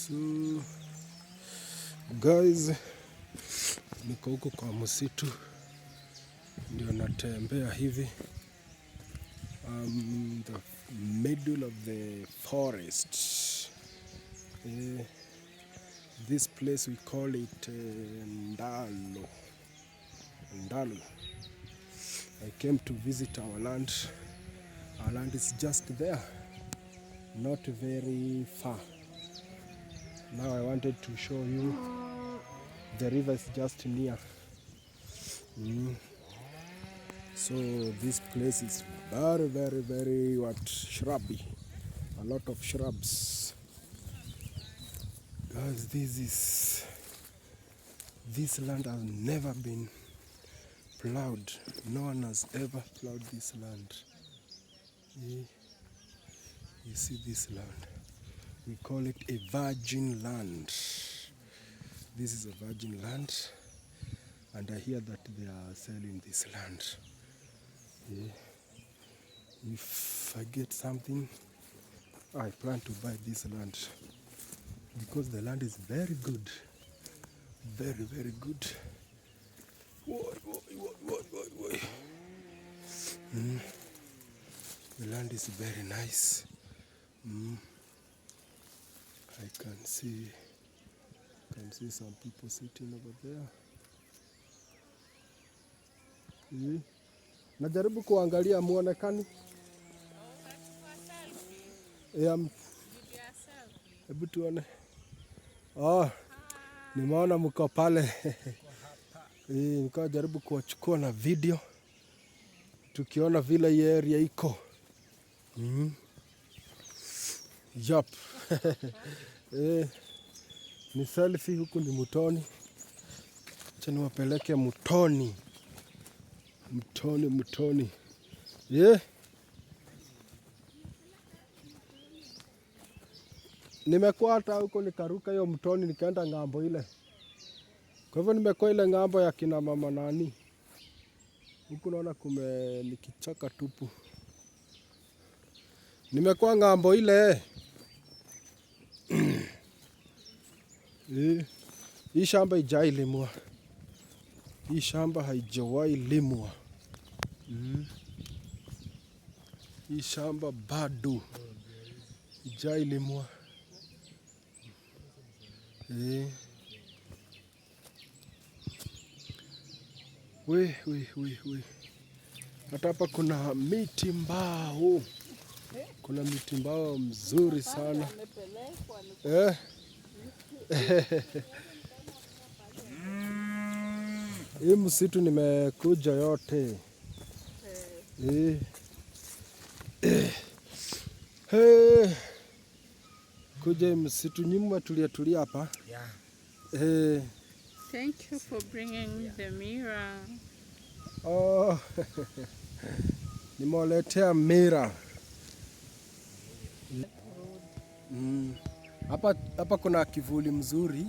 So guys, niko huku kwa msitu ndio natembea hivi. The middle of the forest. This place we call it Ndalo. Ndalo. I came to visit our land. Our land is just there, not very far. Now I wanted to show you the river is just near. So this place is very, very, very what, shrubby. A lot of shrubs. Guys, this land has never been plowed. No one has ever plowed this land. You see this land? We call it a virgin land. This is a virgin land, and I hear that they are selling this land. Yeah. If I get something, I plan to buy this land because the land is very good. Very, very good. Woi, woi, woi, woi, woi, woi. The land is very nice. I can see some people sitting over there. Najaribu kuangalia muonekani. Yeah, hebu tuone. Oh, nimeona mko pale. Nilikuwa jaribu kuwachukua na video tukiona vile hii area iko. Yup. Ni selfie, huku ni mtoni. Acha niwapeleke mtoni. Mtoni, mtoni. Yeah. Nimekuwa hata huko nikaruka hiyo mtoni, nikaenda ng'ambo ile. Kwa hivyo nimekuwa ile ng'ambo ya kina mama nani. Huku naona kume ni kichaka tupu. Nimekuwa ng'ambo ile. Hii shamba haijai limwa. Hii shamba haijawahi limwa. Hii shamba bado haijai limwa. We, we, we, we. Hata hapa kuna miti mbao. Kuna miti mbao mzuri sana. Hii msitu nimekuja yote. Hey. Kuja hii msitu nyuma, tulia tulia hapa. Yeah. Thank you for bringing the miraa. Oh. Nimewaletea miraa. Hapa, hapa kuna kivuli mzuri.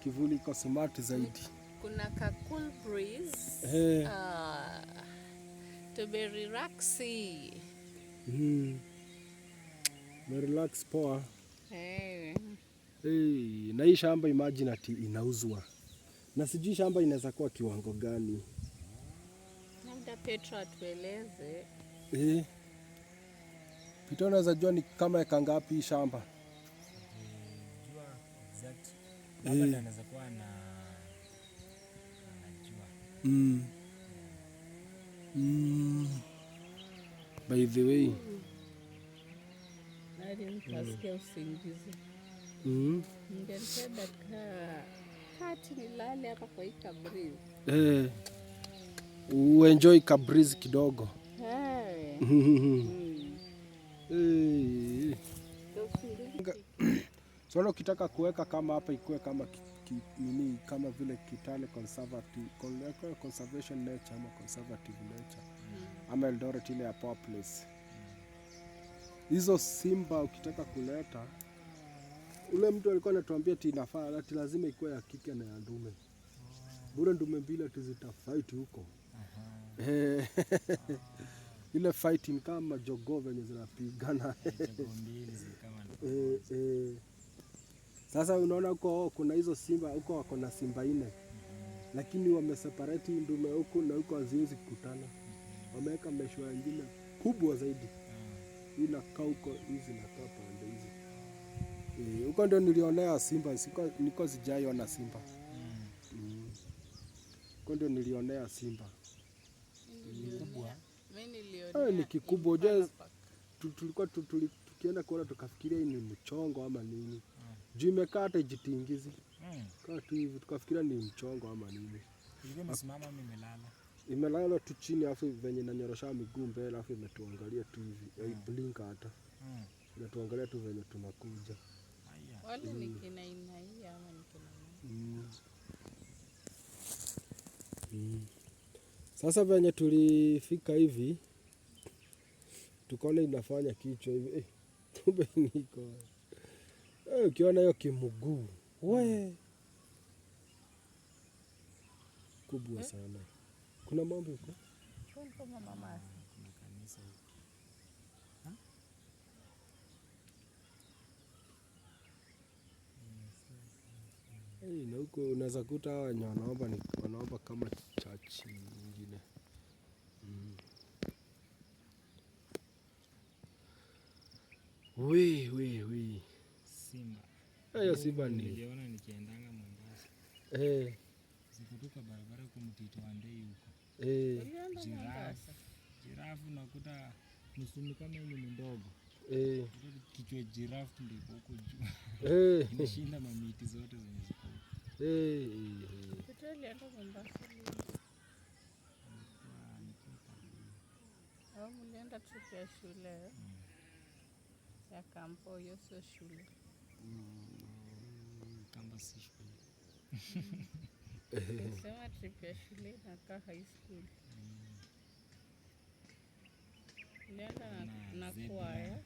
Kivuli iko smart zaidi. Kuna ka cool breeze. To be relaxy. Relax poa. Hey. Hey, na hii shamba imagine ati inauzwa. Na sijui shamba inaweza kuwa kiwango gani. Labda Petro atueleze. Petro, unaweza jua ni kama eka ngapi hii shamba? Sijui exact. Labda anaweza kuwa na anajua. By the way. Hadi nikasikia usingizi. Ningelipea dakika 30 nilale hapa kwa hii kabreeze. Uenjoy kabreeze kidogo. Hey. So ukitaka kuweka kama hapa ikuwe kama nini, kama vile Kitale Conservative, Conservation Nature ama Conservative Nature ama Eldoret ile ya Power Place. Hizo simba ukitaka kuleta, ule mtu alikuwa anatuambia ati inafaa, ati lazima ikuwe ya kike na ya ndume. Bure ndume mbili ati zitafight huko. Ile fighting kama jogoo venye zinapigana. Jogoo mbili kama Eh. Sasa unaona huko kuna hizo simba huko wako na simba 4. Lakini wameseparate ndume huku na huko haziwezi kukutana. Wameweka meshwa nyingine kubwa zaidi. Hii inakaa huko, hizi zinakaa pande hizi. Huko ndio nilionea simba, niko sijaiona simba. Huko ndio nilionea simba. Kubwa. Mimi nilionea. Ni kikubwa. Impala Park. Tulikuwa tukienda kuona tukafikiria hii ni mchongo ama nini. Juu imekaa hata ijitingizi. Kaa tu hivi tukafikiria ni mchongo ama nini. Ilikuwa imesimama ama imelala? Imelala tu chini afu venye inanyorosha miguu mbele afu imetuangalia tu hivi. Haiblink hata. Inatuangalia tu venye tunakuja. Haya. Wale ni kina Inai ama ni kina nani? Sasa venye tulifika hivi tukaona inafanya kichwa hivi. Kumbe niko. Ukiona hiyo kimguu, we kubwa sana. Kuna mambo huko? Kama mama. Kuna kanisa huko. Na huko unaweza kuta hawa wenye wanaomba ni wanaomba kama church nyingine. We we we. Simba. Hiyo simba ni. Niliona nikiendanga Mombasa. Ziko tu kwa barabara huko Mtito wa Ndei huko. Ulienda Mombasa? Giraffe unakuta nusu kama yenye ni ndogo. Kichwa giraffe ndio iko huko juu. Inashinda mamiti zote zenye ziko huko. Mtoto alienda Mombasa lini? Au mlienda trip ya shule? Ya kampo, hiyo sio shule. Kamba si shule. Nisema trip ya shule inakaa high school. Nilienda na Na zebra. kwaya.